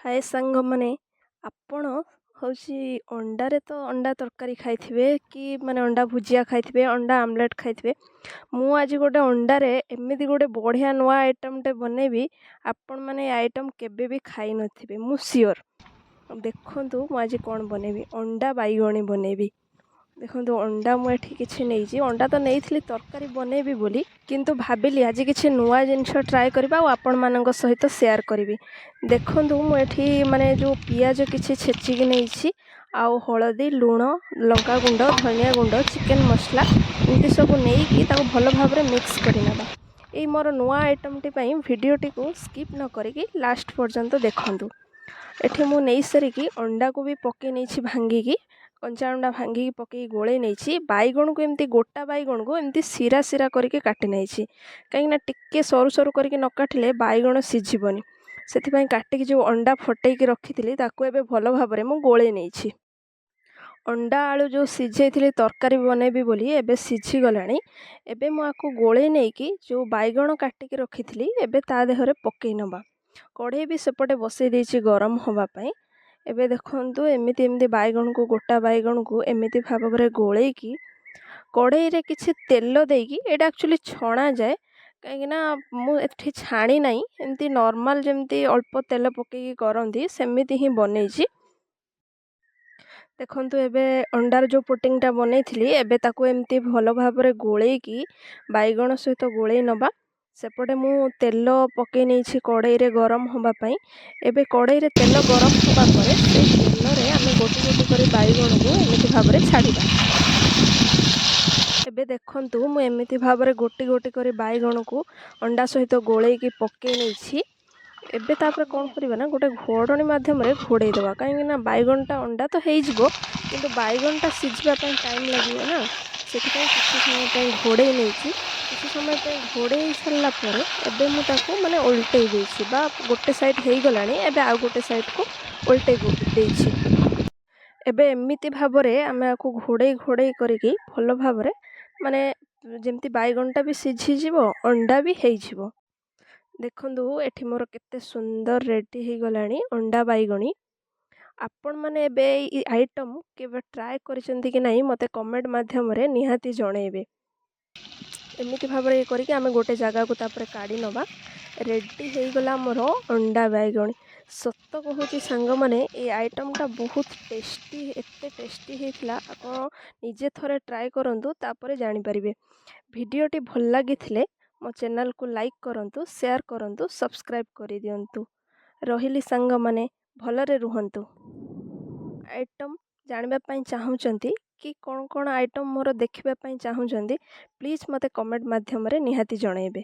ହାଏ ସାଙ୍ଗମାନେ, ଆପଣ ହେଉଛି ଅଣ୍ଡାରେ ତ ଅଣ୍ଡା ତରକାରୀ ଖାଇଥିବେ କି ମାନେ ଅଣ୍ଡା ଭୁଜିଆ ଖାଇଥିବେ, ଅଣ୍ଡା ଆମଲେଟ୍ ଖାଇଥିବେ। ମୁଁ ଆଜି ଗୋଟେ ଅଣ୍ଡାରେ ଏମିତି ଗୋଟେ ବଢ଼ିଆ ନୂଆ ଆଇଟମ୍ଟେ ବନେଇବି, ଆପଣମାନେ ଏ ଆଇଟମ୍ କେବେ ବି ଖାଇନଥିବେ, ମୁଁ ସିଓର୍। ଦେଖନ୍ତୁ, ମୁଁ ଆଜି କ'ଣ ବନେଇବି। ଅଣ୍ଡା ବାଇଗଣୀ ବନେଇବି। ଦେଖନ୍ତୁ, ଅଣ୍ଡା ମୁଁ ଏଠି କିଛି ନେଇଛି। ଅଣ୍ଡା ତ ନେଇଥିଲି ତରକାରୀ ବନେଇବି ବୋଲି, କିନ୍ତୁ ଭାବିଲି ଆଜି କିଛି ନୂଆ ଜିନିଷ ଟ୍ରାଏ କରିବା ଆଉ ଆପଣମାନଙ୍କ ସହିତ ସେୟାର କରିବି। ଦେଖନ୍ତୁ, ମୁଁ ଏଠି ମାନେ ଯେଉଁ ପିଆଜ କିଛି ଛେଚିକି ନେଇଛି ଆଉ ହଳଦୀ, ଲୁଣ, ଲଙ୍କା ଗୁଣ୍ଡ, ଧନିଆ ଗୁଣ୍ଡ, ଚିକେନ୍ ମସଲା ଏମିତି ସବୁ ନେଇକି ତାକୁ ଭଲ ଭାବରେ ମିକ୍ସ କରିନେବା। ଏଇ ମୋର ନୂଆ ଆଇଟମ୍ଟି ପାଇଁ ଭିଡ଼ିଓଟିକୁ ସ୍କିପ୍ ନ କରିକି ଲାଷ୍ଟ ପର୍ଯ୍ୟନ୍ତ ଦେଖନ୍ତୁ। ଏଠି ମୁଁ ନେଇସାରିକି ଅଣ୍ଡାକୁ ବି ପକାଇ ନେଇଛି ଭାଙ୍ଗିକି, କଞ୍ଚା ଅଣ୍ଡା ଭାଙ୍ଗିକି ପକାଇକି ଗୋଳେଇ ନେଇଛି। ବାଇଗଣକୁ ଏମିତି, ଗୋଟା ବାଇଗଣକୁ ଏମିତି ଶିରା ଶିରା କରିକି କାଟି ନେଇଛି, କାହିଁକିନା ଟିକେ ସରୁ ସରୁ କରିକି ନ କାଟିଲେ ବାଇଗଣ ସିଝିବନି। ସେଥିପାଇଁ କାଟିକି ଯେଉଁ ଅଣ୍ଡା ଫଟେଇକି ରଖିଥିଲି, ତାକୁ ଏବେ ଭଲ ଭାବରେ ମୁଁ ଗୋଳେଇ ନେଇଛି। ଅଣ୍ଡା ଆଳୁ ଯେଉଁ ସିଝେଇଥିଲି ତରକାରୀ ବନେଇବି ବୋଲି, ଏବେ ସିଝିଗଲାଣି। ଏବେ ମୁଁ ଆକୁ ଗୋଳେଇ ନେଇକି ଯେଉଁ ବାଇଗଣ କାଟିକି ରଖିଥିଲି, ଏବେ ତା ଦେହରେ ପକାଇ ନେବା। କଢ଼େଇ ବି ସେପଟେ ବସେଇ ଦେଇଛି ଗରମ ହେବା ପାଇଁ। ଏବେ ଦେଖନ୍ତୁ, ଏମିତି ଏମିତି ବାଇଗଣକୁ, ଗୋଟା ବାଇଗଣକୁ ଏମିତି ଭାବରେ ଗୋଳେଇକି କଢ଼େଇରେ କିଛି ତେଲ ଦେଇକି ଏଇଟା ଆକ୍ଚୁଆଲି ଛଣାଯାଏ। କାହିଁକିନା ମୁଁ ଏଠି ଛାଣି ନାହିଁ, ଏମିତି ନର୍ମାଲ୍ ଯେମିତି ଅଳ୍ପ ତେଲ ପକାଇକି କରନ୍ତି, ସେମିତି ହିଁ ବନେଇଛି। ଦେଖନ୍ତୁ, ଏବେ ଅଣ୍ଡାର ଯେଉଁ ପୁଡ଼ିଂଟା ବନେଇଥିଲି, ଏବେ ତାକୁ ଏମିତି ଭଲ ଭାବରେ ଗୋଳେଇକି ବାଇଗଣ ସହିତ ଗୋଳେଇ ନେବା। ସେପଟେ ମୁଁ ତେଲ ପକାଇ ନେଇଛି କଢ଼େଇରେ ଗରମ ହେବା ପାଇଁ। ଏବେ କଢ଼େଇରେ ତେଲ ଗରମ ହେବା ପରେ ସେଇ ତେଲରେ ଆମେ ଗୋଟି ଗୋଟି କରି ବାଇଗଣକୁ ଏମିତି ଭାବରେ ଛାଡ଼ିବା। ଏବେ ଦେଖନ୍ତୁ, ମୁଁ ଏମିତି ଭାବରେ ଗୋଟି ଗୋଟି କରି ବାଇଗଣକୁ ଅଣ୍ଡା ସହିତ ଗୋଳେଇକି ପକାଇ ନେଇଛି। ଏବେ ତାପରେ କ'ଣ କରିବା ନା ଗୋଟେ ଘୋଡ଼ଣୀ ମାଧ୍ୟମରେ ଘୋଡ଼େଇ ଦେବା, କାହିଁକିନା ବାଇଗଣଟା, ଅଣ୍ଡା ତ ହେଇଯିବ, କିନ୍ତୁ ବାଇଗଣଟା ସିଝିବା ପାଇଁ ଟାଇମ୍ ଲାଗିବ ନା। ସେଥିପାଇଁ କିଛି ସମୟ ପାଇଁ ଘୋଡ଼େଇ ନେଇଛି। କିଛି ସମୟ ପାଇଁ ଘୋଡ଼େଇ ସାରିଲା ପରେ ଏବେ ମୁଁ ତାକୁ ମାନେ ଓଲଟେଇ ଦେଇଛି ବା ଗୋଟେ ସାଇଡ଼୍ ହେଇଗଲାଣି, ଏବେ ଆଉ ଗୋଟେ ସାଇଡ଼୍କୁ ଓଲଟେଇ ଦେଇଛି। ଏବେ ଏମିତି ଭାବରେ ଆମେ ଆକୁ ଘୋଡ଼େଇ ଘୋଡ଼େଇ କରିକି ଭଲ ଭାବରେ, ମାନେ ଯେମିତି ବାଇଗଣଟା ବି ସିଝିଯିବ, ଅଣ୍ଡା ବି ହେଇଯିବ। ଦେଖନ୍ତୁ, ଏଠି ମୋର କେତେ ସୁନ୍ଦର ରେଡ଼ି ହେଇଗଲାଣି ଅଣ୍ଡା ବାଇଗଣୀ। ଆପଣମାନେ ଏବେ ଏଇ ଆଇଟମ୍ କେବେ ଟ୍ରାଏ କରିଛନ୍ତି କି ନାହିଁ, ମୋତେ କମେଣ୍ଟ ମାଧ୍ୟମରେ ନିହାତି ଜଣେଇବେ। ଏମିତି ଭାବରେ ଇଏ କରିକି ଆମେ ଗୋଟେ ଜାଗାକୁ ତାପରେ କାଢ଼ି ନେବା। ରେଡ଼ି ହେଇଗଲା ଆମର ଅଣ୍ଡା ବାଇଗଣୀ। ସତ କହୁଛି ସାଙ୍ଗମାନେ, ଏ ଆଇଟମ୍ଟା ବହୁତ ଟେଷ୍ଟି, ଏତେ ଟେଷ୍ଟି ହେଇଥିଲା। ଆପଣ ନିଜେ ଥରେ ଟ୍ରାଏ କରନ୍ତୁ, ତାପରେ ଜାଣିପାରିବେ। ଭିଡ଼ିଓଟି ଭଲ ଲାଗିଥିଲେ ମୋ ଚ୍ୟାନେଲକୁ ଲାଇକ୍ କରନ୍ତୁ, ସେୟାର କରନ୍ତୁ, ସବସ୍କ୍ରାଇବ୍ କରିଦିଅନ୍ତୁ। ରହିଲି ସାଙ୍ଗମାନେ, ଭଲରେ ରୁହନ୍ତୁ। ଆଇଟମ୍ ଜାଣିବା ପାଇଁ ଚାହୁଁଛନ୍ତି କି କ'ଣ କ'ଣ ଆଇଟମ୍ ମୋର ଦେଖିବା ପାଇଁ ଚାହୁଁଛନ୍ତି, ପ୍ଲିଜ୍ ମୋତେ କମେଣ୍ଟ ମାଧ୍ୟମରେ ନିହାତି ଜଣାଇବେ।